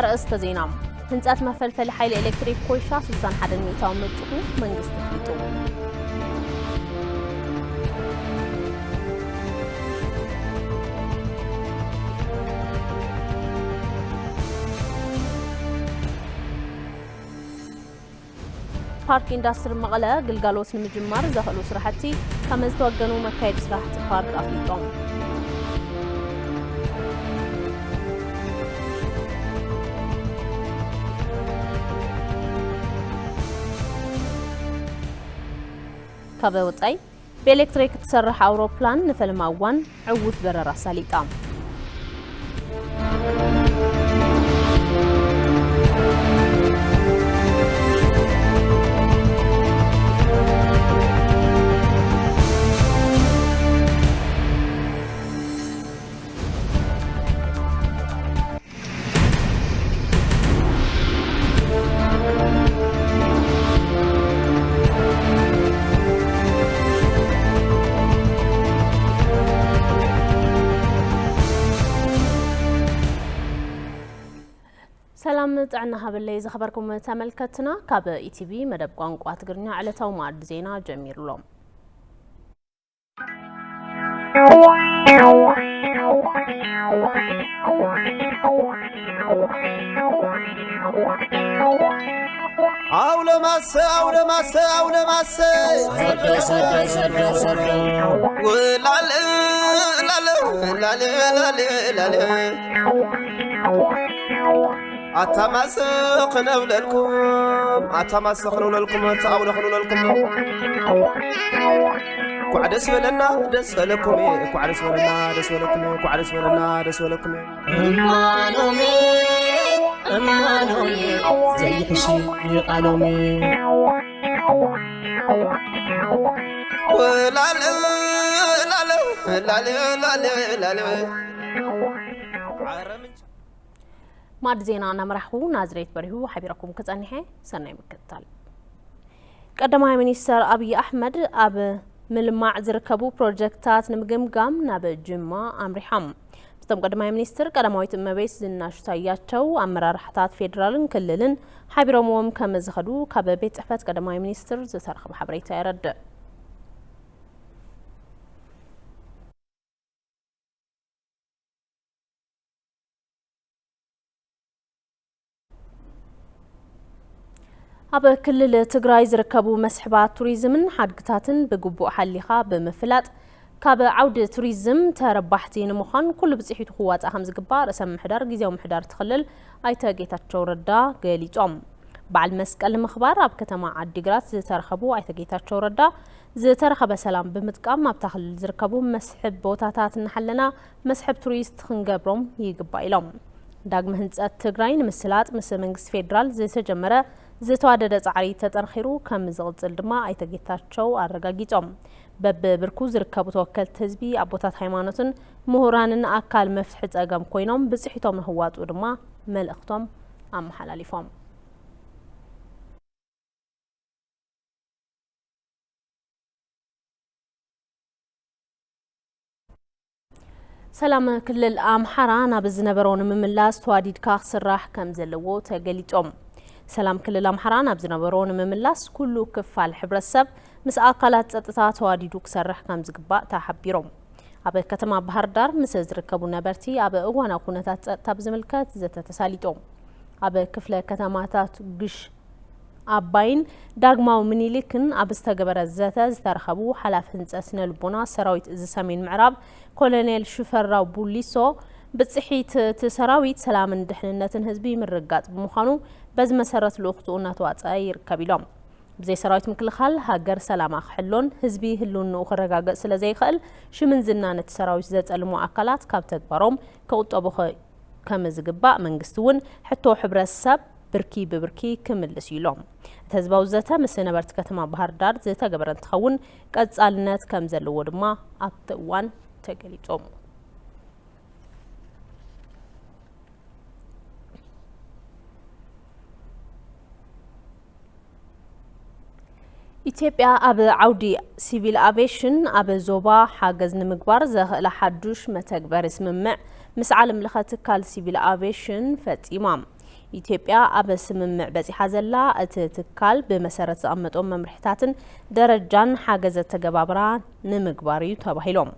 ኣርእስተ ዜና። ህንጸት መፈልፈሊ ሓይሊ ኤሌክትሪክ ኮይሻ ስሳን ሓደን ሚእታዊ ምብጽሑ መንግስቲ ኣፍሊጡ። ፓርክ ኢንዳስትሪ መቐለ ግልጋሎት ንምጅማር ዘኽእሉ ስራሕቲ ከም ዝተወገኑ መካየዲ ስራሕቲ ፓርክ ኣፍሊጦም። ካብ ወጻኢ፣ ብኤሌክትሪክ እትሰርሕ ኣውሮፕላን ንፈለማ እዋን ዕዉት በረራ ኣሳሊጣ። ሰላም ጥዕና ሃበለይ ዝኸበርኩም ተመልከትና፣ ካብ ኢቲቪ መደብ ቋንቋ ትግርኛ ዕለታዊ መኣዲ ዜና ጀሚሩ ኣሎ። ኣውለማሰ ኣውለማሰ ኣውለማሰ ሰዶ ሰዶ ሰዶ ሰዶ ውላል ላል ላል ላል ላል ኣታ ማስኽ ነብለልኩም ኣታ ማስኽ ነብለልኩም ኣታ ኣውለ ክነብለልኩም። ኳዕ ደስ በለና ደስ በለኩም፣ ኳዕ ደስ በለና ደስ በለኩም፣ ኳዕ ደስ በለና ደስ በለኩም። እማኖሜ እማኖሜ ዘይሕሽ ቃሎሜ። ወላል ላል ላል ላል ላል። ማዕድ ዜና እናመራሕኹ ናዝሬት በሪሁ ሓቢረኩም ክጸንሐ። ሰናይ ምክትታል። ቀዳማይ ሚኒስተር ኣብይ ኣሕመድ ኣብ ምልማዕ ዝርከቡ ፕሮጀክታት ንምግምጋም ናብ ጅማ ኣምሪሖም። ምስቶም ቀዳማይ ሚኒስትር ቀዳማዊት እመቤት ዝናሽ ታያቸው፣ ኣመራርሓታት ፌዴራልን ክልልን ሓቢሮምዎም ከም ዝኸዱ ካብ ቤት ጽሕፈት ቀዳማይ ሚኒስትር ዝተረኸበ ሓበሬታ የረድእ። ኣብ ክልል ትግራይ ዝርከቡ መስሕባት ቱሪዝምን ሓድግታትን ብግቡእ ሓሊኻ ብምፍላጥ፣ ካብ ዓውዲ ቱሪዝም ተረባሕቲ ንምዃን ኩሉ ብፅሒቱ ክዋፃእ ከም ዝግባእ ርእሰ ምምሕዳር ግዝያዊ ምምሕዳር እቲ ክልል ኣይተ ጌታቸው ረዳ ገሊፆም። በዓል መስቀል ንምኽባር ኣብ ከተማ ዓዲግራት ዝተረኸቡ ኣይተ ጌታቸው ረዳ፣ ዝተረኸበ ሰላም ብምጥቃም ኣብታ ክልል ዝርከቡ መስሕብ ቦታታት እናሓለና መስሕብ ቱሪስት ክንገብሮም ይግባእ ኢሎም። ዳግመ ህንፀት ትግራይ ንምስላጥ ምስ መንግስቲ ፌዴራል ዝተጀመረ ዝተዋደደ ፃዕሪ ተጠንኺሩ ከም ዝቕፅል ድማ ኣይተ ጌታቸው ኣረጋጊፆም። በብብርኩ ዝርከቡ ተወከልቲ ህዝቢ፣ ኣቦታት ሃይማኖትን ምሁራንን ኣካል መፍትሒ ፀገም ኮይኖም ብፅሒቶም ንክዋፅኡ ድማ መልእኽቶም ኣመሓላሊፎም። ሰላም ክልል ኣምሓራ ናብ ዝነበሮ ንምምላስ ተዋዲድካ ክስራሕ ከም ዘለዎ ተገሊጾም። ሰላም ክልል ኣምሓራ ናብ ዝነበሮ ንምምላስ ኩሉ ክፋል ሕብረተሰብ ምስ ኣካላት ጸጥታ ተዋዲዱ ክሰርሕ ከም ዝግባእ ተሓቢሮም። ኣብ ከተማ ባህር ዳር ምስ ዝርከቡ ነበርቲ ኣብ እዋናዊ ኩነታት ጸጥታ ብዝምልከት ዘተ ተሳሊጦም። ኣብ ክፍለ ከተማታት ግሽ ኣባይን ዳግማዊ ምኒልክን ኣብ ዝተገበረ ዘተ ዝተረኸቡ ሓላፊ ህንጸት ስነ ልቦና ሰራዊት እዚ ሰሜን ምዕራብ ኮሎኔል ሽፈራው ቡሊሶ፣ ብጽሒት እቲ ሰራዊት ሰላምን ድሕንነትን ህዝቢ ምርግጋጽ ብምዃኑ በዚ መሰረት ልኡኽትኡ እናተዋጸአ ይርከብ ኢሎም። ብዘይ ሰራዊት ምክልኻል ሃገር ሰላማ ክሕሎን ህዝቢ ህልውንኡ ክረጋገጽ ስለ ዘይኽእል ሽምን ዝናን እቲ ሰራዊት ዘጸልሙ ኣካላት ካብ ተግባሮም ክቑጠቡ ከ-፣ ከም ዝግባእ መንግስቲ እውን ሕቶ ሕብረተሰብ ብርኪ ብብርኪ ክምልስ እዩ ኢሎም። እቲ ህዝባዊ ዘተ ምስ ነበርቲ ከተማ ባህር ዳር ዝተገበረ እንትኸውን ቀጻልነት ከም ዘለዎ ድማ ኣብቲ እዋን ተገሊጾም። ኢትዮጵያ ኣብ ዓውዲ ሲቪል ኣቪዬሽን ኣብ ዞባ ሓገዝ ንምግባር ዘኽእላ ሓዱሽ መተግበሪ ስምምዕ ምስ ዓለም ለኸ ትካል ሲቪል ኣቪዬሽን ፈጺማ። ኢትዮጵያ ኣብ ስምምዕ በጺሓ ዘላ፣ እቲ ትካል ብመሰረት ዘቐመጦም መምርሕታትን ደረጃን ሓገዝ ኣተገባብራ ንምግባር እዩ ተባሂሎም።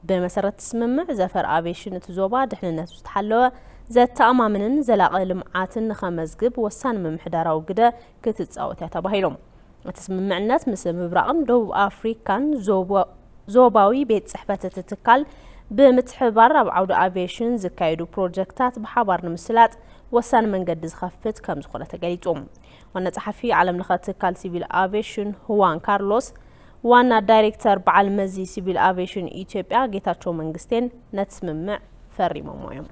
ብመሰረት ስምምዕ ዘፈር ኣቪዬሽን እቲ ዞባ ድሕንነቱ ዝተሓለወ፣ ዘተኣማምንን ዘላቒ ልምዓትን ንኸመዝግብ ወሳኒ ምምሕዳራዊ ግደ ክትጻወት እያ ተባሂሎም። እቲ ስምምዕነት ምስ ምብራቕን ደቡብ ኣፍሪካን ዞባ-፣ ዞባዊ ቤት ጽሕፈት እቲ ትካል ብምትሕብባር ኣብ ዓውዲ ኣቪዬሽን ዝካየዱ ፕሮጀክታት ብሓባር ንምስላጥ ወሳኒ መንገዲ ዝኸፍት ከም ዝኾነ ተገሊጹ። ዋና ጸሓፊ ዓለም ለኸ ትካል ሲቪል ኣቪዬሽን ሁዋን ካርሎስ፣ ዋና ዳይሬክተር በዓል መዚ ሲቪል ኣቪዬሽን ኢትዮጵያ ጌታቸው መንግስቴን ነቲ ስምምዕ ፈሪሞሞ እዮም።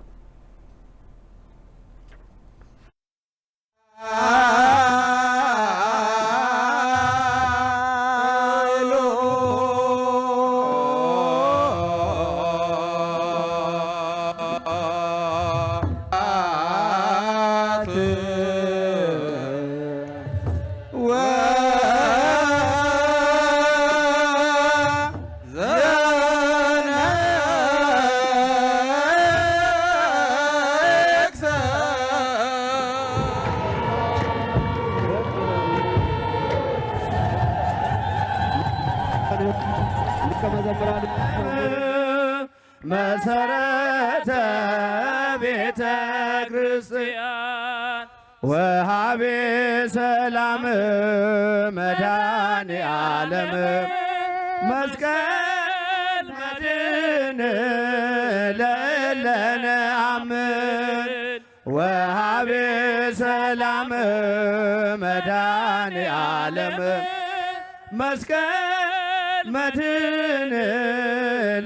መሰረተ ቤተ ክርስቲያን ወሃቤ ሰላም መድኃኔ ዓለም መስቀል መድን ለእለነ አምን ወሃቤ ሰላም መድኃኔ ዓለም መስቀል መድን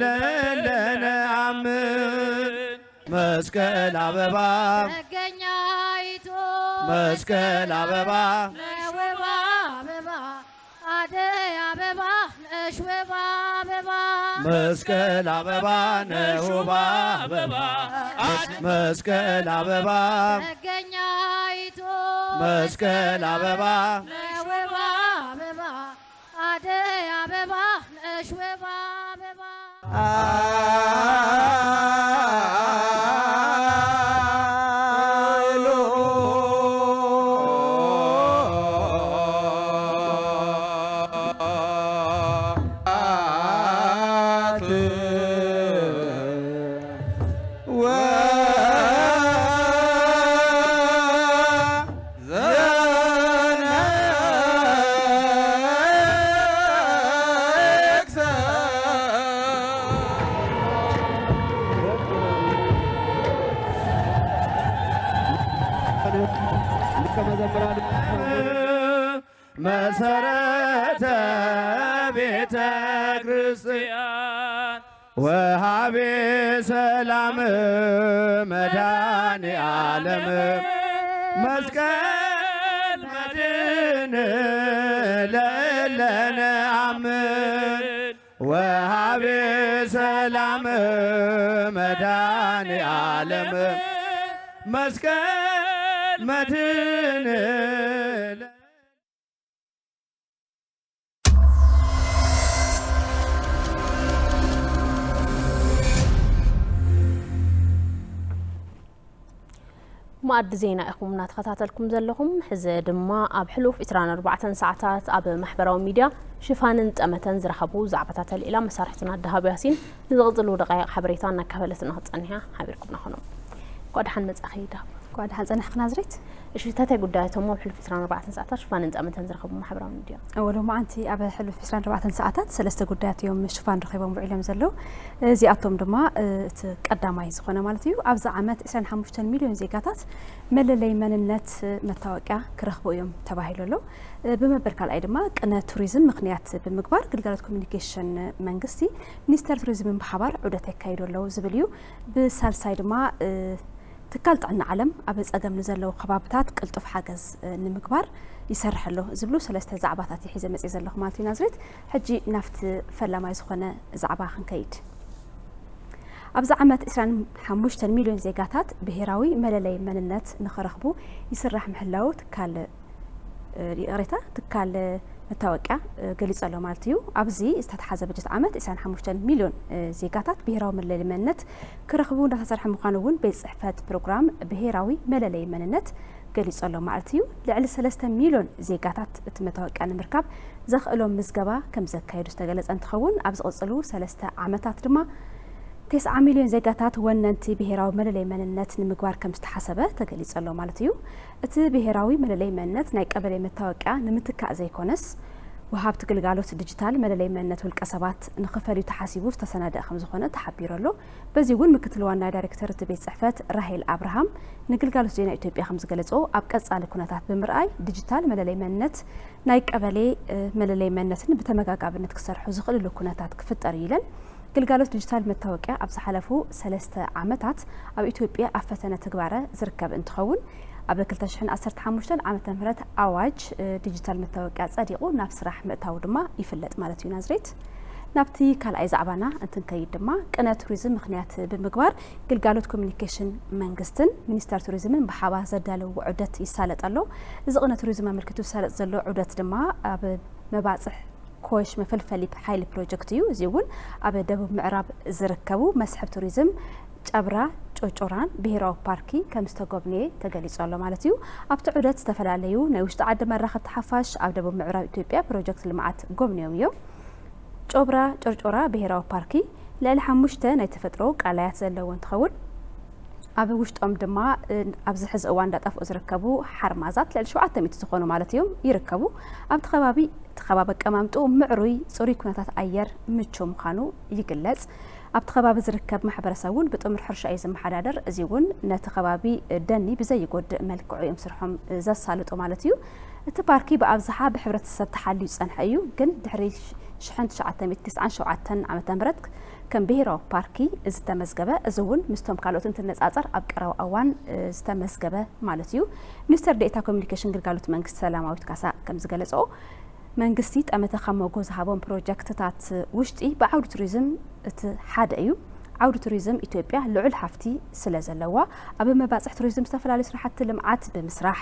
ለእለነ አምን መስቀል አበባ መገኛይቱ መስቀል አበባ ነሽ ውብ አበባ አደይ አበባ ነሽ ውብ አበባ መስቀል አበባ ነሽ ውብ አበባ መስቀል አበባ መገኛይቱ መስቀል አበባ ነሽ ውብ አበባ አደይ አበባ ነሽ ውብ አበባ መሰረተ ቤተ ክርስቲያን ወሃቤ ሰላም መድኃኔ ዓለም መስቀል መድን ለእለነ አምን ወሃቤ ሰላም መድኃኔ ዓለም መስቀል መድን መኣዲ ዜና ኢኹም እናተኸታተልኩም ዘለኹም። ሕዚ ድማ ኣብ ሕሉፍ ዕስራን ኣርባዕተን ሰዓታት ኣብ ማሕበራዊ ሚድያ ሽፋንን ጠመተን ዝረኸቡ ዛዕባታት ኣልዒላ መሳርሕትና ደሃብ ያሲን ንዝቕጽሉ ደቃይቕ ሓበሬታ እናካፈለትና ክትጸንሕ እያ። ሓቢርኩምና ኾኖም። እንኳዕ ደሓን መጻኺ ደሃብ። እንኳዕ ደሓን ጸናሕኪ ናዝሬት። እሺ፣ እንታይ ጉዳያት እዮም ኣብ ሕሉፍ ዕስራን ኣርባዕተን ሰዓታት ሽፋንን ጠመተን ዝረኸቡ ማሕበራዊ ሚድያ? እወ፣ ሎማዓንቲ ኣብ ሕሉፍ ዕስራን ኣርባዕተን ሰዓታት ሰለስተ ጉዳያት እዮም ሽፋን ረኺቦም ውዒሎም ዘለዉ። እዚኣቶም ድማ፣ እ፣ እቲ ቀዳማይ ዝኾነ ማለት እዩ፣ ኣብዚ ዓመት ዕስራን ሓሙሽተን ሚልዮን ዜጋታት መለለይ መንነት መታወቂያ ክረኽቡ እዮም ተባሂሉ ኣሎ። እ፣ ብመበል ካልኣይ ድማ ቅነ ቱሪዝም ምኽንያት ብምግባር ግልጋሎት ኮሚኒኬሽን መንግስቲ ሚኒስተር ቱሪዝምን ብሓባር ዑደት የካይዱ ኣለዉ ዝብል እዩ። ብሳልሳይ ድማ፣ እ፣ ትካል ጥዕና ዓለም ኣብ ጸገም ንዘለዉ ከባብታት ቅልጡፍ ሓገዝ፣ እ፣ ንምግባር ይሰርሕ ኣሎ ዝብሉ ሰለስተ ዛዕባታት እየ ሒዘ መጽየ ዘለኹ ማለት እዩ ናዝሬት። ሕጂ ናብቲ ፈላማይ ዝኾነ ዛዕባ ክንከይድ። ኣብዚ ዓመት ዕስራን ሓሙሽተን ሚልዮን ዜጋታት ብሄራዊ መለለይ መንነት ንኽረኽቡ ይስራሕ ምህላዉ ትካል፣ እ፣ ይቕሬታ፣ ትካል መታወቂያ፣ እ፣ ገሊጹ ኣሎ ማለት እዩ። ኣብዚ ዝተተሓዘ በጀት ዓመት ዕስራን ሓሙሽተን ሚልዮን፣ እ፣ ዜጋታት ብሄራዊ መለለይ መንነት ክረኽቡ እንዳተሰርሐ ምዃኑ እውን ቤት ጽሕፈት ፕሮግራም ብሄራዊ መለለይ መንነት ገሊጹ ኣሎ ማለት እዩ። ልዕሊ ሰለስተ ሚልዮን ዜጋታት እቲ መታወቂያ ንምርካብ ዘኽእሎም ምዝገባ ከም ዘካየዱ ዝተገለጸ እንትኸውን፣ ኣብ ዝቕጽሉ ሰለስተ ዓመታት ድማ ተስዓ ሚልዮን ዜጋታት ወነንቲ ብሄራዊ መለለይ መንነት ንምግባር ከም ዝተሓሰበ ተገሊጹ ኣሎ ማለት እዩ። እቲ ብሄራዊ መለለይ መንነት ናይ ቀበሌ መታወቂያ ንምትካእ ዘይኮነስ፣ ወሃብቲ ግልጋሎት ዲጂታል መለለይ መንነት ውልቀ ሰባት ንኽፈልዩ ተሓሲቡ ዝተሰናደኣ ከም ዝኾነ ተሓቢሩ ኣሎ። በዚ እውን ምክትል ዋና ዳይሬክተር እቲ ቤት ጽሕፈት ራሄል ኣብርሃም ንግልጋሎት ዜና ኢትዮጵያ ከም ዝገለጾ፣ ኣብ ቀጻሊ ኩነታት ብምርኣይ ዲጂታል መለለይ መንነት ናይ ቀበሌ፣ እ፣ መለለይ መንነትን ብተመጋጋብነት ክሰርሑ ዝኽእልሉ ኩነታት ክፍጠር እዩ ኢለን። ግልጋሎት ዲጂታል መታወቂያ ኣብ ዝሓለፉ ሰለስተ ዓመታት ኣብ ኢትዮጵያ ኣብ ፈተነ ትግባረ ዝርከብ እንትኸውን፣ ኣብ ክልተ ሽሕን ዓሰርተ ሓሙሽተን ዓመተ ምህረት ኣዋጅ፣ እ፣ ዲጂታል መታወቂያ ጸዲቑ ናብ ስራሕ ምእታዉ ድማ ይፍለጥ ማለት እዩ። ናዝሬት፣ ናብቲ ካልኣይ ዛዕባና እንትንከይድ ድማ፣ ቅነ ቱሪዝም ምኽንያት ብምግባር ግልጋሎት ኮሚኒኬሽን መንግስትን ሚኒስተር ቱሪዝምን ብሓባር ዘዳለውዎ ዑደት ይሳለጥ ኣሎ። እዚ ቅነ ቱሪዝም ኣመልኪቱ ዝሳለጥ ዘሎ ዑደት ድማ ኣብ መባጽሕ ኮይሽ መፈልፈሊ ሓይሊ ፕሮጀክት እዩ። እዚ እውን ኣብ ደቡብ ምዕራብ ዝርከቡ መስሕብ ቱሪዝም ጨብራ ጮርጮራን ብሄራዊ ፓርኪ ከም ዝተጎብነየ ተገሊጹ ኣሎ ማለት እዩ። ኣብቲ ዑደት ዝተፈላለዩ ናይ ውሽጢ ዓዲ መራኸብቲ ሓፋሽ፣ ኣብ ደቡብ ምዕራብ ኢትዮጵያ ፕሮጀክት ልምዓት ጎብንዮም እዮም። ጮብራ ጮርጮራ ብሄራዊ ፓርኪ ልዕሊ ሓሙሽተ ናይ ተፈጥሮ ቃላያት ዘለዎ እንትኸውን፣ ኣብ ውሽጦም ድማ፣ እ፣ ኣብዚ ሕዚ እዋን እንዳጠፍኡ ዝርከቡ ሓርማዛት ልዕሊ ሸውዓተ ሚእቲ ዝኾኑ ማለት እዮም ይርከቡ። ኣብቲ ከባቢ፣ እቲ ከባቢ ኣቀማምጥኡ ምዕሩይ፣ ጽሩይ ኩነታት ኣየር ምቹው ምዃኑ ይግለጽ። ኣብቲ ከባቢ ዝርከብ ማሕበረሰብ እውን ብጥሙር ሕርሻ እዩ ዝመሓዳደር። እዚ እውን ነቲ ከባቢ ደኒ ብዘይጎድእ መልክዑ እዮም ስርሖም ዘሳልጡ ማለት እዩ። እቲ ፓርኪ ብኣብዝሓ ብሕብረተሰብ ተሓልዩ ዝጸንሐ እዩ፣ ግን ድሕሪ ሽሕን ትሽዓተ ሚእትን ትስዓን ሸውዓተን ዓመተ ምህረት ከም ብሄራዊ ፓርኪ ዝተመዝገበ፣ እዚ እውን ምስቶም ካልኦት እንትነጻጸር ኣብ ቀረባ እዋን፣ እ፣ ዝተመዝገበ ማለት እዩ። ሚኒስትር ዴኤታ ኮሚኒኬሽን ግልጋሎት መንግስቲ ሰላማዊት ካሳ ከም ዝገለጸኦ፣ መንግስቲ ጠመተ ካብ መጎ ዝሃቦም ፕሮጀክትታት ውሽጢ ብዓውዲ ቱሪዝም እቲ ሓደ እዩ። ዓውዲ ቱሪዝም ኢትዮጵያ ልዑል ሃፍቲ ስለ ዘለዋ፣ ኣብ መባጽሕ ቱሪዝም ዝተፈላለዩ ስራሕቲ ልምዓት ብምስራሕ፣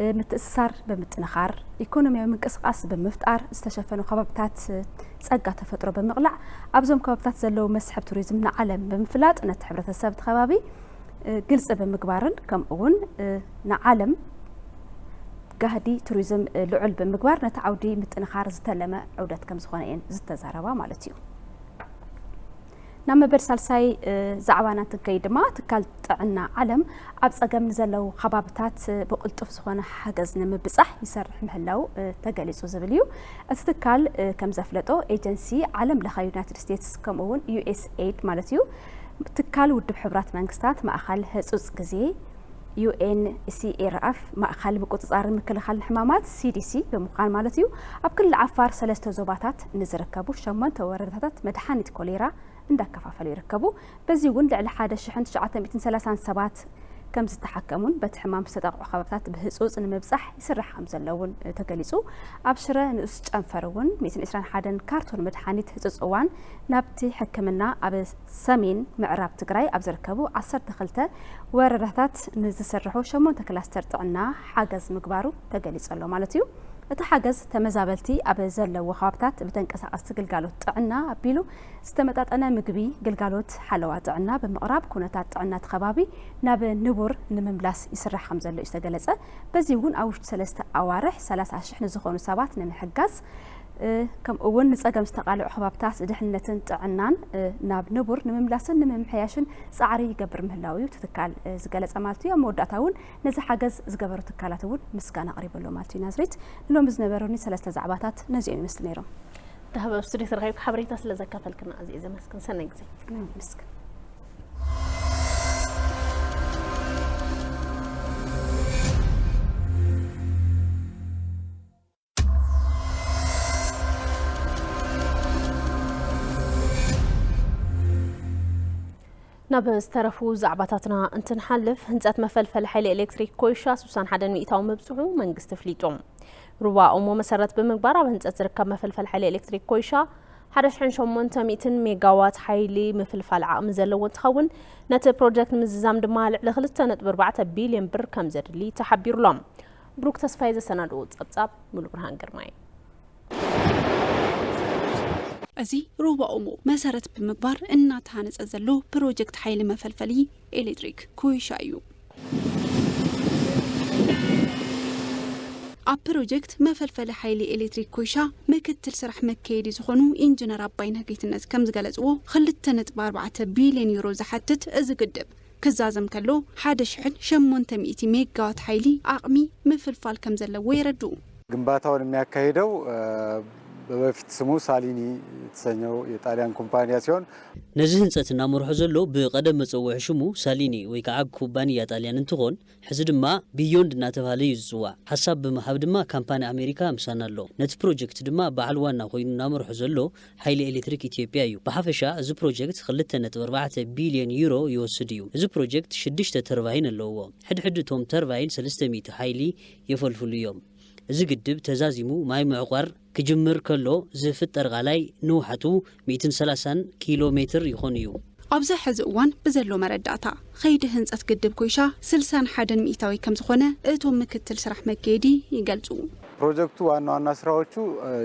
እ፣ ምትእስሳር ብምጥንኻር፣ ኢኮኖሚያዊ ምንቅስቃስ ብምፍጣር፣ ዝተሸፈኑ ከባብታት፣ እ፣ ጸጋ ተፈጥሮ ብምቕላዕ፣ ኣብዞም ከባብታት ዘለዉ መስሕብ ቱሪዝም ንዓለም ብምፍላጥ፣ ነቲ ሕብረተሰብ እቲ ከባቢ፣ እ፣ ግልጺ ብምግባርን፣ ከምኡ እውን፣ እ፣ ንዓለም ጋህዲ ቱሪዝም፣ እ፣ ልዑል ብምግባር፣ ነቲ ዓውዲ ምጥንኻር ዝተለመ ዑደት ከም ዝኾነ እየን ዝተዛረባ ማለት እዩ። ናብ መበል ሳልሳይ፣ እ፣ ዛዕባና እንትንከይድ ድማ፣ ትካል ጥዕና ዓለም ኣብ ጸገም ንዘለዉ ከባብታት፣ እ፣ ብቕልጡፍ ዝኾነ ሓገዝ ንምብጻሕ ይሰርሕ ምህላው፣ እ፣ ተገሊጹ ዝብል እዩ። እቲ ትካል፣ እ፣ ከም ዘፍለጦ፣ ኤጀንሲ ዓለም ለኸ ዩናይትድ ስቴትስ፣ ከምኡ እውን ዩ ኤስ ኤድ ማለት እዩ፣ ትካል ውድብ ሕቡራት መንግስታት ማእኸል ህጹጽ ግዜ፣ ዩ ኤን ሲ ኤር ኣፍ፣ ማእኸል ምቁጽጻርን ምክልኻልን ሕማማት፣ ሲ ዲ ሲ፣ ብምዃን ማለት እዩ፣ ኣብ ክልል ዓፋር ሰለስተ ዞባታት ንዝርከቡ ሸሞንተ ወረዳታት መድሓኒት ኮሌራ እንዳከፋፈሉ ይርከቡ። በዚ እውን ልዕሊ ሓደ ሽሕን ትሽዓተ ሚእትን ሰላሳን ሰባት ከም ዝተሓከሙን በቲ ሕማም ዝተጠቕዑ ከባብታት ብህጹጽ ንምብጻሕ ይስራሕ ከም ዘለውን ተገሊጹ። ኣብ ሽረ ንኡስ ጨንፈር እውን ሚእትን ዕስራን ሓደን ካርቶን መድሓኒት ህጹጽ እዋን ናብቲ ሕክምና ኣብ ሰሜን ምዕራብ ትግራይ ኣብ ዝርከቡ ዓሰርተ ክልተ ወረዳታት ንዝስርሑ ሸሞንተ ክላስተር ጥዕና ሓገዝ ምግባሩ ተገሊጹ ኣሎ ማለት እዩ። እቲ ሓገዝ ተመዛበልቲ ኣብ ዘለዎ ከባብታት ብተንቀሳቐስቲ ግልጋሎት ጥዕና ኣቢሉ ዝተመጣጠነ ምግቢ፣ ግልጋሎት ሓለዋ ጥዕና ብምቕራብ ኩነታት ጥዕና እቲ ከባቢ ናብ ንቡር ንምምላስ ይስራሕ ከም ዘሎ እዩ ዝተገለጸ። በዚ እውን ኣብ ውሽጢ ሰለስተ ኣዋርሕ ሰላሳ ሽሕ ንዝኾኑ ሰባት ንምሕጋዝ፣ እ፣ ከምኡ እውን ንጸገም ዝተቓልዑ ከባብታት ድሕነትን ጥዕናን፣ እ፣ ናብ ንቡር ንምምላስን ንምምሕያሽን ጻዕሪ ይገብር ምህላው እዩ እቲ ትካል፣ እ፣ ዝገለጸ ማለት እዩ። ኣብ መወዳእታ እውን ነዚ ሓገዝ ዝገበሩ ትካላት እውን ምስጋና ኣቕሪቡ ኣሎ ማለት እዩ። ናዝሬት፣ ንሎሚ ዝነበሩኒ ሰለስተ ዛዕባታት ነዚኦም ይመስሉ ነይሮም። ዳህበ ኣብ ስቱዲዮ ተረኺብካ ሓበሬታ ስለ ዘካፈልክና ኣዝየ ዘመስግን። ሰናይ ግዜ። ኣነ እውን የመስግን። ናብ ዝተረፉ ዛዕባታትና እንትንሓልፍ፣ ህንጸት መፈልፈሊ ሓይሊ ኤሌክትሪክ ኮይሻ ስሳን ሓደን ሚእታዊ ምብጽሑ መንግስቲ ኣፍሊጡ። ሩባ ኦሞ መሰረት ብምግባር ኣብ ህንጸት ዝርከብ መፈልፈሊ ሓይሊ ኤሌክትሪክ ኮይሻ ሓደ ሽሕን ሸሞንተ ሚእትን ሜጋዋት ሓይሊ ምፍልፋል ዓቕሚ ዘለዎ እንትኸውን፣ ነቲ ፕሮጀክት ንምዝዛም ድማ ልዕሊ ክልተ ነጥቢ ኣርባዕተ ቢልዮን ብር ከም ዘድሊ ተሓቢሩ ኣሎ። ብሩክ ተስፋይ ዘሰናድኦ ጸብጻብ ሙሉ ብርሃን ግርማይ። እዚ ሩባ ኦሞ መሰረት ብምግባር እናተሃነጸ ዘሎ ፕሮጀክት ሓይሊ መፈልፈሊ ኤሌክትሪክ ኮይሻ እዩ። ኣብ ፕሮጀክት መፈልፈሊ ሓይሊ ኤሌክትሪክ ኮይሻ ምክትል ስራሕ መከየዲ ዝኾኑ ኢንጂነር ኣባይነህ ጌትነት ከም ዝገለጽዎ፣ ክልተ ነጥቢ ኣርባዕተ ቢልዮን ዩሮ ዝሓትት እዚ ግድብ ክዛዘም ከሎ፣ ሓደ ሽሕን ሸሞንተ ሚእቲ ሜጋዋት ሓይሊ ዓቕሚ ምፍልፋል ከም ዘለዎ የረድኡ። ግንባታውን የሚያካሂደው በፊት ስሙ ሳሊኒ የተሰኘው የጣሊያን ኩባንያ ሲሆን፣ ነዚ ህንፀት እናመርሖ ዘሎ ብቐደም መፀውዒ ሽሙ ሳሊኒ ወይ ከዓ ኩባንያ ጣልያን እንትኾን፣ ሕዚ ድማ ቢዮንድ እናተባህለ እዩ ዝፅዋዕ። ሓሳብ ብምሃብ ድማ ካምፓኒ ኣሜሪካ ምሳና ኣሎ። ነቲ ፕሮጀክት ድማ በዓል ዋና ኮይኑ እናመርሖ ዘሎ ሓይሊ ኤሌክትሪክ ኢትዮጵያ እዩ። ብሓፈሻ እዚ ፕሮጀክት ክልተ ነጥቢ ኣርባዕተ ቢልዮን ዩሮ ይወስድ እዩ። እዚ ፕሮጀክት ሽዱሽተ ተርባይን ኣለውዎ። ሕድሕድ እቶም ተርባይን ሰለስተ ሚእቲ ሓይሊ የፈልፍሉ እዮም። እዚ ግድብ ተዛዚሙ ማይ ምዕቋር ክጅምር ከሎ ዝፍጠር ቃላይ ንውሓቱ ሚእትን ሰላሳን ኪሎ ሜትር ይኾን እዩ። ኣብዚ ሕዚ እዋን ብዘሎ መረዳእታ፣ ኸይዲ ህንፀት ግድብ ኮይሻ ስልሳን ሓደን ሚእታዊ ከም ዝኾነ እቶም ምክትል ስራሕ መከየዲ ይገልፁ። ፕሮጀክቱ ዋና ዋና ስራዎቹ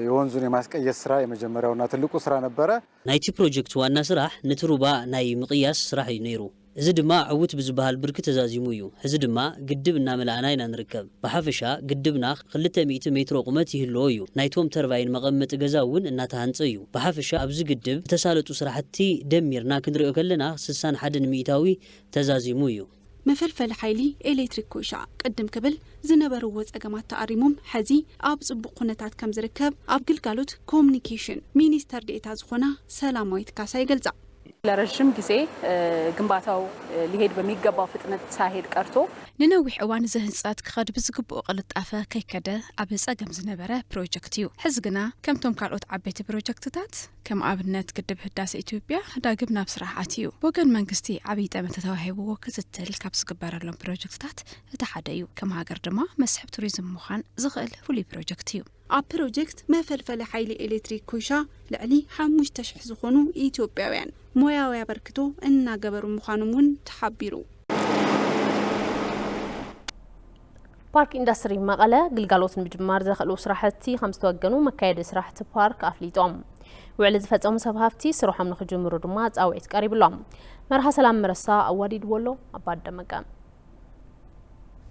የወንዙን የማስቀየስ ስራ የመጀመሪያውና ትልቁ ስራ ነበረ። ናይቲ ፕሮጀክት ዋና ስራሕ ነቲ ሩባ ናይ ምቕያስ ስራሕ እዩ ነይሩ። እዚ ድማ ዕዉት ብዝበሃል ብርኪ ተዛዚሙ እዩ። ሕዚ ድማ ግድብ እናመላእና ኢና ንርከብ። ብሓፈሻ ግድብና ክልተ ሚእቲ ሜትሮ ቁመት ይህልዎ እዩ። ናይቶም ተርባይን መቐመጢ ገዛ እውን እናተሃንጸ እዩ። ብሓፈሻ ኣብዚ ግድብ ዝተሳለጡ ስራሕቲ ደሚርና ክንሪኦ ከለና ስሳን ሓደን ሚእታዊ ተዛዚሙ እዩ። መፈልፈሊ ሓይሊ ኤሌክትሪክ ኮይሻ ቅድም ክብል ዝነበርዎ ጸገማት ተኣሪሞም ሕዚ ኣብ ጽቡቕ ኩነታት ከም ዝርከብ ኣብ ግልጋሎት ኮሙኒኬሽን ሚኒስተር ዴኤታ ዝኾና ሰላማዊት ካሳ ይገልጻ። ለረዥም ጊዜ ግንባታው ሊሄድ በሚገባው ፍጥነት ሳይሄድ ቀርቶ፣ ንነዊሕ እዋን እዚ ህንፀት ክኸድ ብዝግብኦ ቅልጣፈ ከይከደ ኣብ ፀገም ዝነበረ ፕሮጀክት እዩ። ሕዚ ግና ከምቶም ካልኦት ዓበይቲ ፕሮጀክትታት ከም ኣብነት ግድብ ህዳሰ ኢትዮጵያ ዳግም ናብ ስራሕ ኣትዩ። ብወገን መንግስቲ ዓብዪ ጠመተ ተዋሂብዎ ክትትል ካብ ዝግበረሎም ፕሮጀክትታት እቲ ሓደ እዩ። ከም ሃገር ድማ መስሕብ ቱሪዝም ምዃን ዝኽእል ፍሉይ ፕሮጀክት እዩ። ኣብ ፕሮጀክት መፈልፈሊ ሓይሊ ኤሌክትሪክ ኮይሻ ልዕሊ ሓሙሽተ ሽሕ ዝኾኑ ኢትዮጵያውያን ሞያዊ ኣበርክቶ እናገበሩ ምዃኖም እውን ተሓቢሩ። ፓርክ ኢንዳስትሪ መቐለ ግልጋሎት ንምጅማር ዘኽእሉ ስራሕቲ ከም ዝተወገኑ መካየዲ ስራሕቲ ፓርክ ኣፍሊጦም። ውዕሊ ዝፈፀሙ ሰብ ሃፍቲ ስርሖም ንክጅምሩ ድማ ፃውዒት ቀሪብሎም። መርሃ ሰላም መረሳ ኣዋዲድዎ ኣሎ። ኣባደመቀ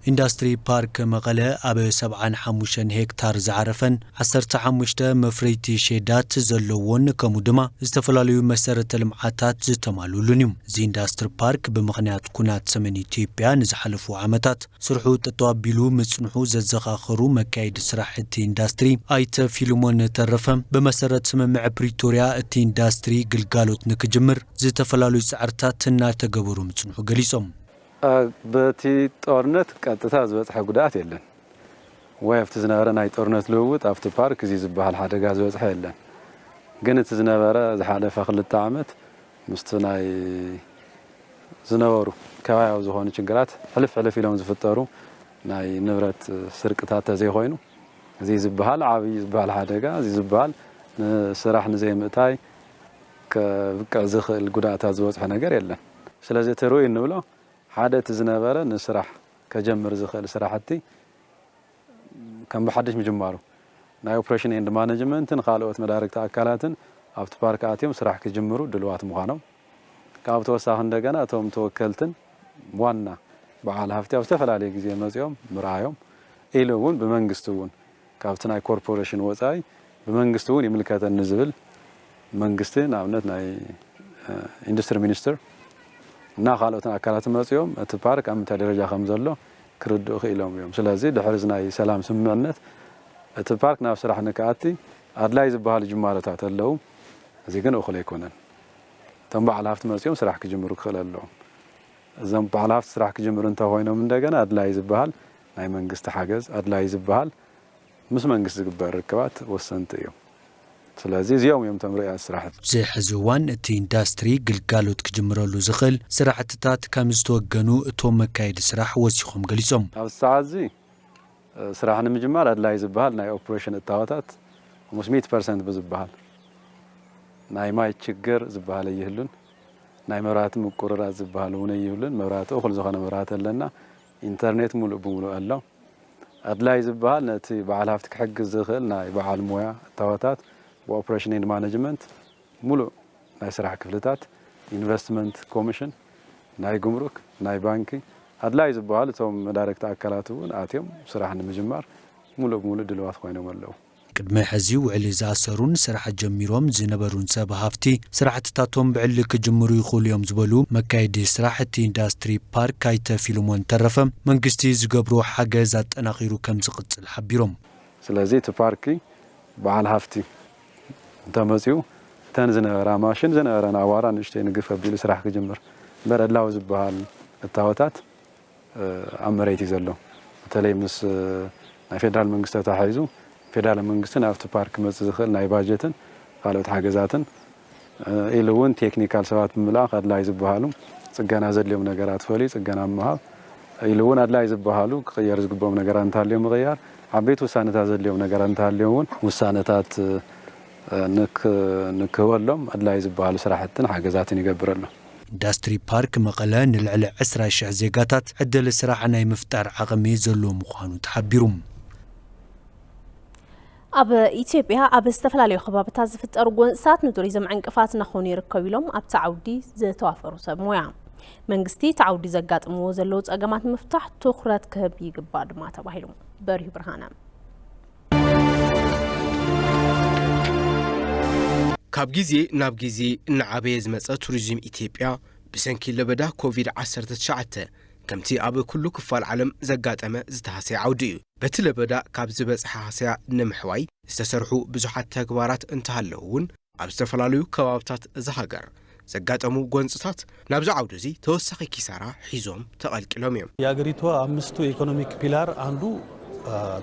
ኢንዳስትሪ ፓርክ መቐለ ኣብ ሰብዓን ሓሙሽተን ሄክታር ዝዓረፈን ዓሰርተ ሓሙሽተ መፍረይቲ ሼዳት ዘለዎን ከምኡ ድማ ዝተፈላለዩ መሰረተ ልምዓታት ዝተማልኡሉን እዩ። እዚ ኢንዳስትሪ ፓርክ ብምኽንያት ኩናት ሰሜን ኢትዮጵያ ንዝሓለፉ ዓመታት ስርሑ ጠጠው ኣቢሉ ምጽንሑ ዘዘኻኸሩ መካየዲ ስራሕ እቲ ኢንዳስትሪ ኣይተ ፊልሞን ተረፈ፣ ብመሰረት ስምምዕ ፕሪቶርያ እቲ ኢንዳስትሪ ግልጋሎት ንክጅምር ዝተፈላለዩ ጻዕርታት እናተገበሩ ምጽንሑ ገሊጾም። በቲ ጦርነት ቀጥታ ዝበፅሐ ጉድኣት የለን ወይ ኣብቲ ዝነበረ ናይ ጦርነት ልውውጥ ኣብቲ ፓርክ እዚ ዝበሃል ሓደጋ ዝበፅሐ የለን። ግን እቲ ዝነበረ ዝሓለፈ ክልተ ዓመት ምስቲ ናይ ዝነበሩ ከባቢያዊ ዝኾኑ ችግራት ሕልፍ ሕልፍ ኢሎም ዝፍጠሩ ናይ ንብረት ስርቅታት ተዘይኮይኑ እዚ ዝበሃል ዓብዪ ዝበሃል ሓደጋ እዚ ዝበሃል ንስራሕ ንዘይምእታይ ከብቅዕ ዝኽእል ጉድኣታት ዝበፅሖ ነገር የለን። ስለዚ እቲ ርኡይ እንብሎ ሓደ እቲ ዝነበረ ንስራሕ ከጀምር ዝኽእል ስራሕቲ ከም ብሓድሽ ምጅማሩ ናይ ኦፕሬሽን ኤንድ ማነጅመንትን ካልኦት መዳርግቲ ኣካላትን ኣብቲ ፓርክ ኣትዮም ስራሕ ክጅምሩ ድልዋት ምዃኖም ካብ ተወሳኺ እንደገና እቶም ተወከልትን ዋና በዓል ሃፍቲ ኣብ ዝተፈላለየ ግዜ መፂኦም ምርኣዮም ኢሉ እውን ብመንግስቲ እውን ካብቲ ናይ ኮርፖሬሽን ወፃኢ ብመንግስቲ እውን ይምልከተኒ ዝብል መንግስቲ ንኣብነት ናይ ኢንዱስትሪ ሚኒስትር እና ካልኦትን ኣካላት መፅኦም እቲ ፓርክ ኣብ ምንታይ ደረጃ ከም ዘሎ ክርድኡ ክኢሎም እዮም። ስለዚ ድሕሪ እዚ ናይ ሰላም ስምምዕነት እቲ ፓርክ ናብ ስራሕ ንክኣቲ ኣድላይ ዝበሃሉ ጅማሮታት ኣለዉ። እዚ ግን እኹል ኣይኮነን። እቶም በዓል ሃፍቲ መፅኦም ስራሕ ክጅምሩ ክኽእል ኣለዎም። እዞም በዓል ሃፍቲ ስራሕ ክጅምሩ እንተኮይኖም እንደገና ኣድላይ ዝበሃል ናይ መንግስቲ ሓገዝ ኣድላይ ዝበሃል ምስ መንግስቲ ዝግበር ርክባት ወሰንቲ እዮም። ስለዚ እዚኦም እዮም እቶም ርኡያት ስራሕቲ። ኣብዚ ሕዚ እዋን እቲ ኢንዳስትሪ ግልጋሎት ክጅምረሉ ዝኽእል ስራሕትታት ከም ዝተወገኑ እቶም መካየዲ ስራሕ ወሲኾም ገሊጾም። ኣብዚ ሰዓት እዚ ስራሕ ንምጅማር ኣድላይ ዝበሃል ናይ ኦፕሬሽን እታወታት ምስ ሚእቲ ፐርሰንት ብዝበሃል ናይ ማይ ችግር ዝበሃል ኣይህሉን። ናይ መብራህቲ ምቁርራፅ ዝበሃል እውን ኣይህሉን። መብራህቲ እኹል ዝኾነ መብራህቲ ኣለና። ኢንተርኔት ሙሉእ ብሙሉእ ኣሎ። ኣድላይ ዝበሃል ነቲ በዓል ሃፍቲ ክሕግዝ ዝኽእል ናይ በዓል ሞያ እታወታት ብኦፕሬሽን ኤንድ ማነጅመንት ሙሉእ ናይ ስራሕ ክፍልታት ኢንቨስትመንት ኮሚሽን ናይ ጉምሩክ ናይ ባንኪ ኣድላይ ዝበሃሉ እቶም መዳርግቲ ኣካላት እውን ኣትዮም ስራሕ ንምጅማር ሙሉእ ብሙሉእ ድልዋት ኮይኖም ኣለዉ። ቅድሚ ሕዚ ውዕሊ ዝኣሰሩን ስራሕ ጀሚሮም ዝነበሩን ሰብ ሃፍቲ ስራሕትታቶም ብዕሊ ክጅምሩ ይኽእሉ እዮም ዝበሉ መካየዲ ስራሕ እቲ ኢንዳስትሪ ፓርክ ኣይተ ፊልሞን ተረፈ መንግስቲ ዝገብሮ ሓገዝ ኣጠናኺሩ ከም ዝቕፅል ሓቢሮም። ስለዚ እቲ ፓርክ በዓል ሃፍቲ እንተመፅኡ እተን ዝነበራ ማሽን ዝነበረን ኣዋራ ንእሽተይ ንግፍ ኣቢሉ ስራሕ ክጅምር እምበር ዕላዊ ዝበሃል እታወታት ኣብ መሬት እዩ ዘሎ። በተለይ ምስ ናይ ፌደራል መንግስቲ ተታሒዙ ፌደራል መንግስቲ ናብቲ ፓርክ ክመፅእ ዝኽእል ናይ ባጀትን ካልኦት ሓገዛትን ኢሉ እውን ቴክኒካል ሰባት ብምልኣኽ ኣድላይ ዝበሃሉ ፅገና ዘድልዮም ነገራት ፈልዩ ፅገና ምሃብ ኢሉ እውን ኣድላይ ዝበሃሉ ክቕየር ዝግብኦም ነገራት እንተሃልዮም ምቕያር፣ ዓበይቲ ውሳነታት ዘድልዮም ነገራት እንተሃልዮም እውን ውሳነታት ንክህበሎም ኣድላይ ዝበሃሉ ስራሕትን ሓገዛትን ይገብር ኣሎ። ኢንዳስትሪ ፓርክ መቐለ ንልዕሊ ዕስራ ሽሕ ዜጋታት ዕድል ስራሕ ናይ ምፍጣር ዓቕሚ ዘለዎ ምዃኑ ተሓቢሩ። ኣብ ኢትዮጵያ ኣብ ዝተፈላለዩ ከባብታት ዝፍጠሩ ጎንፅታት ንቱሪዝም ዕንቅፋት እናኾኑ ይርከቡ ኢሎም ኣብቲ ዓውዲ ዝተዋፈሩ ሰብ ሞያ። መንግስቲ እቲ ዓውዲ ዘጋጥምዎ ዘለዉ ፀገማት ንምፍታሕ ትኹረት ክህብ ይግባእ ድማ ተባሂሉ። በሪሁ ብርሃነ። ካብ ግዜ ናብ ግዜ እናዓበየ ዝመፀ ቱሪዝም ኢትዮጵያ ብሰንኪ ለበዳ ኮቪድ ዓሰርተ ትሽዓተ ከምቲ ኣብ ኩሉ ክፋል ዓለም ዘጋጠመ ዝተሃሰየ ዓውዲ እዩ። በቲ ለበዳ ካብ ዝበፅሐ ሃሰያ ንምሕዋይ ዝተሰርሑ ብዙሓት ተግባራት እንተሃለዉ እውን ኣብ ዝተፈላለዩ ከባብታት እዛ ሃገር ዘጋጠሙ ጎንፅታት ናብዚ ዓውዲ እዚ ተወሳኺ ኪሳራ ሒዞም ተቐልቂሎም እዮም። የአገሪቷ አምስቱ የኢኮኖሚክ ፒላር አንዱ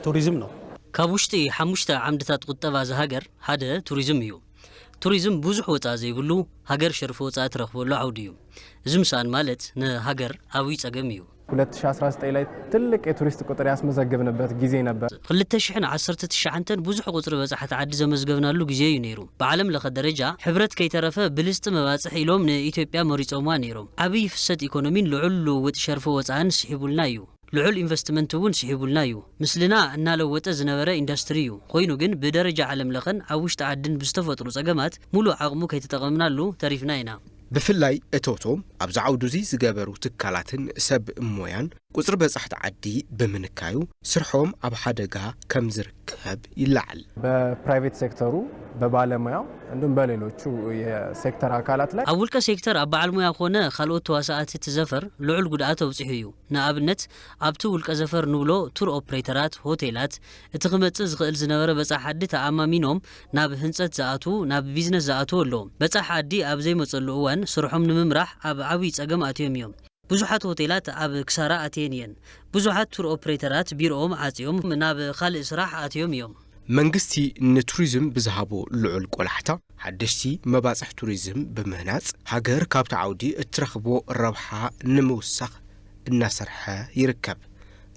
ቱሪዝም ነው። ካብ ውሽጢ ሓሙሽተ ዓምድታት ቁጠባ እዛ ሃገር ሓደ ቱሪዝም እዩ። ቱሪዝም ብዙሕ ወፃኢ ዘይብሉ ሃገር ሸርፊ ወፃኢ ትረኽበሉ ዓውዲ እዩ። እዚ ምስኣን ማለት ንሃገር ዓብዪ ፀገም እዩ። ሁለት ሺ አስራ ዘጠኝ ላይ ትልቅ የቱሪስት ቁጥር ያስመዘገብንበት ጊዜ ነበር። ክልተ ሽሕን ዓሰርተ ትሽዓተን ብዙሕ ቁፅሪ በፃሕቲ ዓዲ ዘመዝገብናሉ ግዜ እዩ ነይሩ። ብዓለም ለኸ ደረጃ ሕብረት ከይተረፈ ብልፅቲ መባፅሕ ኢሎም ንኢትዮጵያ መሪፆምዋ ነይሮም። ዓብዪ ፍሰት ኢኮኖሚን ልዑል ልውውጥ ሸርፊ ወፃእን ስሒቡልና እዩ። ልዑል ኢንቨስትመንት እውን ስሒቡልና እዩ። ምስልና እናለወጠ ዝነበረ ኢንዳስትሪ እዩ። ኮይኑ ግን ብደረጃ ዓለም ለኸን ኣብ ውሽጢ ዓድን ብዝተፈጥሩ ፀገማት ሙሉእ ዓቕሙ ከይተጠቐምናሉ ተሪፍና ኢና። ብፍላይ እቶቶም ኣብዚ ዓውዲ እዚ ዝገበሩ ትካላትን ሰብ ሞያን ቁፅሪ በፃሕቲ ዓዲ ብምንካዩ ስርሖም ኣብ ሓደጋ ከም ዝርከብ ይለዓል። በፕራይቬት ሴክተሩ በባለሙያው እንዲሁም በሌሎቹ የሴክተር አካላት ላይ ኣብ ውልቀ ሴክተር ኣብ በዓል ሙያ ኮነ ካልኦት ተዋሳኣቲ እቲ ዘፈር ልዑል ጉድኣት ኣብፂሑ እዩ። ንኣብነት ኣብቲ ውልቀ ዘፈር ንብሎ ቱር ኦፕሬተራት፣ ሆቴላት፣ እቲ ክመፅእ ዝኽእል ዝነበረ በፃሕ ዓዲ ተኣማሚኖም ናብ ህንፀት ዝኣትዉ፣ ናብ ቢዝነስ ዝኣትዉ ኣለዎም። በፃሕ ዓዲ ኣብ ዘይመፀሉ እዋን ስርሖም ንምምራሕ ኣብ ዓብዪ ፀገም ኣትዮም እዮም። ብዙሓት ሆቴላት ኣብ ክሳራ ኣትየን እየን። ብዙሓት ቱር ኦፕሬተራት ቢሮኦም ዓፅዮም ናብ ካልእ ስራሕ ኣትዮም እዮም። መንግስቲ ንቱሪዝም ብዝሃቦ ልዑል ቆላሕታ ሓደሽቲ መባፅሕ ቱሪዝም ብምህናፅ ሃገር ካብቲ ዓውዲ እትረኽቦ ረብሓ ንምውሳኽ እናሰርሐ ይርከብ።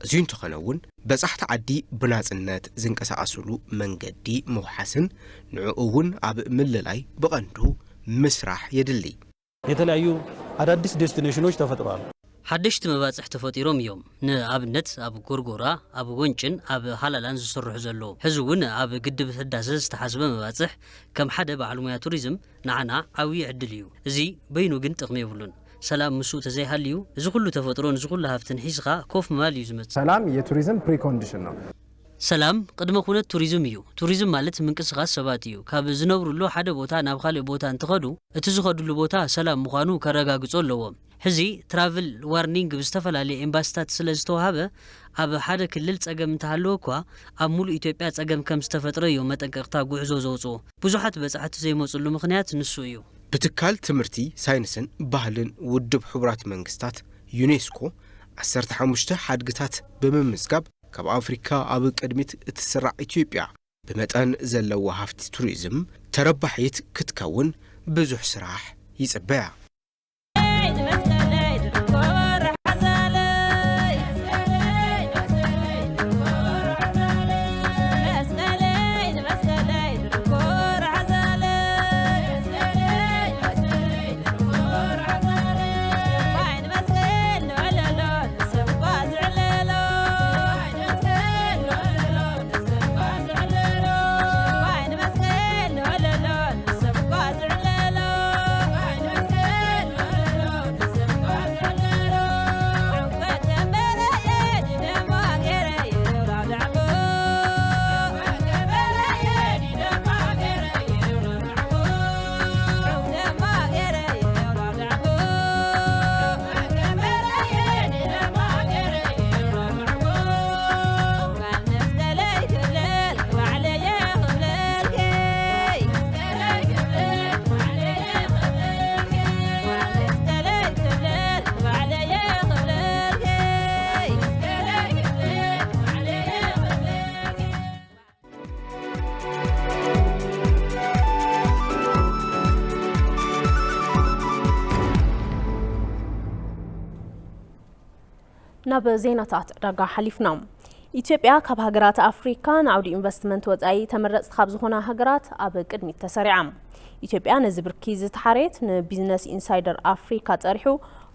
እዚ እንተኾነ እውን በፃሕቲ ዓዲ ብናፅነት ዝንቀሳቐስሉ መንገዲ ምውሓስን ንዕኡ እውን ኣብ ምልላይ ብቐንዱ ምስራሕ የድሊ። የተለያዩ አዳዲስ ዴስቲኔሽኖች ተፈጥረዋል። ሓደሽቲ መባፅሕ ተፈጢሮም እዮም። ንኣብነት ኣብ ጎርጎራ፣ ኣብ ጎንጭን ኣብ ሃላላን ዝስርሑ ዘለዉ። ሕዚ እውን ኣብ ግድብ ህዳሰ ዝተሓስበ መባፅሕ ከም ሓደ በዓል ሙያ ቱሪዝም ንዓና ዓብዪ ዕድል እዩ። እዚ በይኑ ግን ጥቕሚ የብሉን። ሰላም ምስኡ ተዘይሃልዩ እዚ ኩሉ ተፈጥሮን እዚ ኩሉ ሃፍትን ሒዝኻ ኮፍ ምባል እዩ ዝመፅእ። ሰላም የቱሪዝም ፕሪኮንዲሽን ነው። ሰላም ቅድመ ኩነት ቱሪዝም እዩ። ቱሪዝም ማለት ምንቅስቓስ ሰባት እዩ። ካብ ዝነብሩሉ ሓደ ቦታ ናብ ካልእ ቦታ እንትኸዱ እቲ ዝኸድሉ ቦታ ሰላም ምዃኑ ከረጋግፁ ኣለዎም። ሕዚ ትራቭል ዋርኒንግ ብዝተፈላለየ ኤምባሲታት ስለ ዝተውሃበ ኣብ ሓደ ክልል ፀገም እንተሃለወ እኳ ኣብ ሙሉእ ኢትዮጵያ ፀገም ከም ዝተፈጥረ እዮም መጠንቀቕታ ጉዕዞ ዘውፅኡ። ብዙሓት በፃሕቲ ዘይመፅሉ ምኽንያት ንሱ እዩ። ብትካል ትምህርቲ፣ ሳይንስን ባህልን ውድብ ሕቡራት መንግስታት ዩኔስኮ ዓሰርተ ሓሙሽተ ሓድግታት ብምምዝጋብ ካብ ኣፍሪካ ኣብ ቅድሚት እትስራዕ ኢትዮጵያ ብመጠን ዘለዎ ሃፍቲ ቱሪዝም ተረባሒት ክትከውን ብዙሕ ስራሕ ይፅበያ። ኣብ ዜናታት ዕዳጋ ሓሊፍና። ኢትዮጵያ ካብ ሃገራት ኣፍሪካ ንዓውዲ ኢንቨስትመንት ወፃኢ ተመረፅቲ ካብ ዝኾና ሃገራት ኣብ ቅድሚት ተሰሪዓ። ኢትዮጵያ ነዚ ብርኪ ዝተሓረየት ንቢዝነስ ኢንሳይደር ኣፍሪካ ፀሪሑ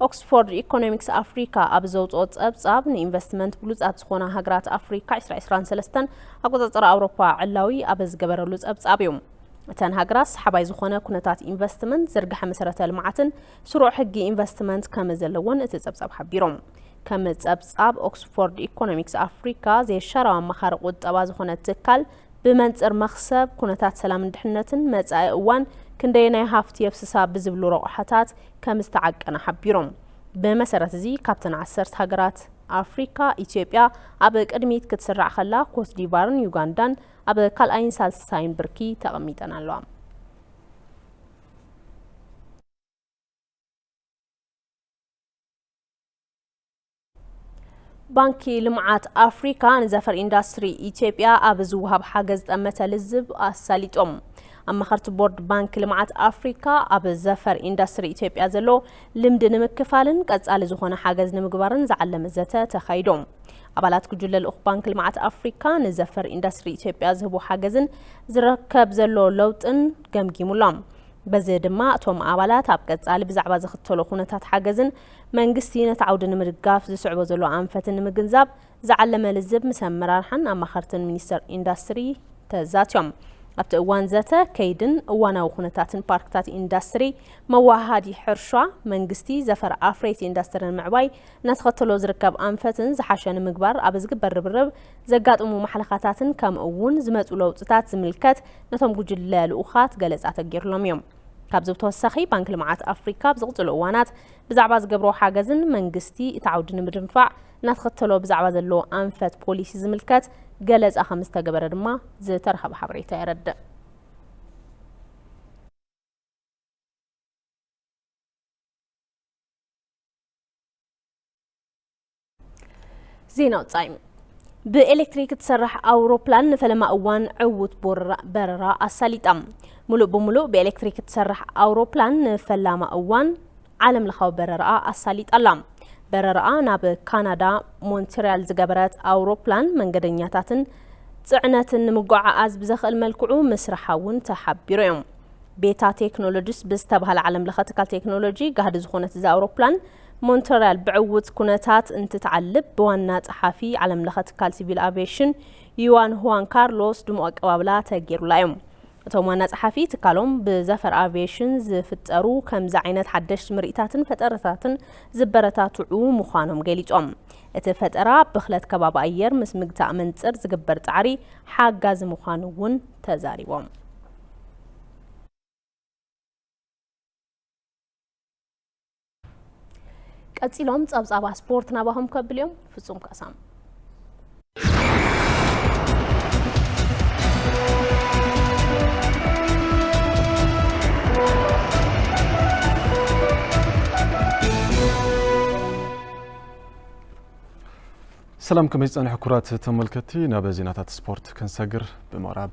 ኦክስፎርድ ኢኮኖሚክስ ኣፍሪካ ኣብ ዘውፅኦ ፀብፃብ ንኢንቨስትመንት ብሉፃት ዝኾና ሃገራት ኣፍሪካ ዕስራ ዕስራን ሰለስተን ኣቆፃፅራ ኣውሮፓ ዕላዊ ኣብ ዝገበረሉ ፀብፃብ እዩ። እተን ሃገራት ሰሓባይ ዝኾነ ኩነታት ኢንቨስትመንት፣ ዝርግሐ መሰረተ ልምዓትን ስሩዕ ሕጊ ኢንቨስትመንት ከም ዘለወን እቲ ጸብጻብ ሓቢሮም። ከም ጸብጻብ ኦክስፎርድ ኢኮኖሚክስ ኣፍሪካ፣ ዘየሻራዊ ኣማኻሪ ቁጠባ ዝኾነ ትካል ብመንጽር መኽሰብ፣ ኩነታት ሰላምን ድሕነትን፣ መጻኢ እዋን ክንደየናይ ሃፍቲ የፍስሳ ብዝብሉ ረቑሓታት ከም ዝተዓቀነ ሓቢሮም። ብመሰረት እዚ ካብተን ዓሰርተ ሃገራት ኣፍሪካ፣ ኢትዮጵያ ኣብ ቅድሚት ክትስራዕ ከላ፣ ኮትዲቫርን ዩጋንዳን ኣብ ካልኣይን ሳልሳይን ብርኪ ተቐሚጠን ኣለዋ። ባንኪ ልምዓት ኣፍሪካ ንዘፈር ኢንዳስትሪ ኢትዮጵያ ኣብ ዝወሃብ ሓገዝ ጠመተ ልዝብ ኣሳሊጦም። ኣማኸርቲ ቦርድ ባንኪ ልምዓት ኣፍሪካ ኣብ ዘፈር ኢንዳስትሪ ኢትዮጵያ ዘሎ ልምዲ ንምክፋልን ቀጻሊ ዝኾነ ሓገዝ ንምግባርን ዝዓለመ ዘተ ተኻይዶም። ኣባላት ጉጅለ ልኡኽ ባንክ ልምዓት ኣፍሪካ ንዘፈር ኢንዳስትሪ ኢትዮጵያ ዝህቦ ሓገዝን ዝረከብ ዘሎ ለውጥን ገምጊሙሎም። በዚ ድማ እቶም ኣባላት ኣብ ቀጻሊ ብዛዕባ ዝኽተሎ ኩነታት ሓገዝን መንግስቲ ነቲ ዓውዲ ንምድጋፍ ዝስዕቦ ዘሎ ኣንፈትን ንምግንዛብ ዝዓለመ ልዝብ ምስ ኣመራርሓን ኣማኸርትን ሚኒስቴር ኢንዳስትሪ ተዛትዮም። ኣብቲ እዋን ዘተ ከይድን እዋናዊ ኩነታትን ፓርክታት ኢንዳስትሪ፣ መወሃሃዲ ሕርሻ፣ መንግስቲ ዘፈር ኣፍረይቲ ኢንዳስትሪ ንምዕባይ እናተኸተሎ ዝርከብ ኣንፈትን ዝሓሸ ንምግባር ኣብ ዝግበር ርብርብ ዘጋጥሙ ማሕለኻታትን ከምኡ እውን ዝመፁ ለውጥታት ዝምልከት ነቶም ጉጅለ ልኡኻት ገለፃ ተገይሩሎም እዮም። ካብዚ ብተወሳኺ ባንክ ልምዓት ኣፍሪካ ኣብ ዝቕፅሉ እዋናት ብዛዕባ ዝገብሮ ሓገዝን መንግስቲ እቲ ዓውዲ ንምድንፋዕ እናተኸተሎ ብዛዕባ ዘሎ ኣንፈት ፖሊሲ ዝምልከት ገለፃ ከም ዝተገበረ ድማ ዝተረኸበ ሓበሬታ የረድእ። ዜና ወጻኢ። ብኤሌክትሪክ እትሰርሕ ኣውሮፕላን ንፈለማ እዋን ዕዉት ቦረራ-፣ በረራ ኣሳሊጣ። ሙሉእ ብሙሉእ ብኤሌክትሪክ እትሰርሕ ኣውሮፕላን ንፈላማ እዋን ዓለም ለኻዊ በረራኣ ኣሳሊጣ ኣላ። በረራኣ ናብ ካናዳ ሞንትሪያል ዝገበረት ኣውሮፕላን መንገደኛታትን ጽዕነትን ንምጉዕዓዝ ብዘኽእል መልክዑ ምስርሓ እውን ተሓቢሩ እዮም። ቤታ ቴክኖሎጂስ ብዝተባህለ ዓለም ለኸ ትካል ቴክኖሎጂ ጋህዲ ዝኾነት እዛ ኣውሮፕላን ሞንትሪያል ብዕዉት ኩነታት እንትትዓልብ ብዋና ጸሓፊ ዓለም ለኸ ትካል ሲቪል ኣቪዬሽን ዩዋን ሁዋን ካርሎስ ድሙቕ ኣቀባብላ ተገይሩላ እዮም። እቶም ዋና ጸሓፊ ትካሎም ብዘፈር ኣቪዬሽን ዝፍጠሩ ከምዚ ዓይነት ሓደሽቲ ምርኢታትን ፈጠራታትን ዝበረታትዑ ምዃኖም ገሊጾም። እቲ ፈጠራ ብኽለት ከባቢ ኣየር ምስ ምግታእ መንጽር ዝግበር ጻዕሪ ሓጋዚ ምዃኑ እውን ተዛሪቦም። ቀጺሎም ጸብጻባ ስፖርት ናባኹም ከብል እዮም። ፍጹም ካሳም። ሰላም፣ ከመይ ጸኒሑ ክቡራት ተመልከትቲ? ናብ ዜናታት ስፖርት ክንሰግር ብምቕራብ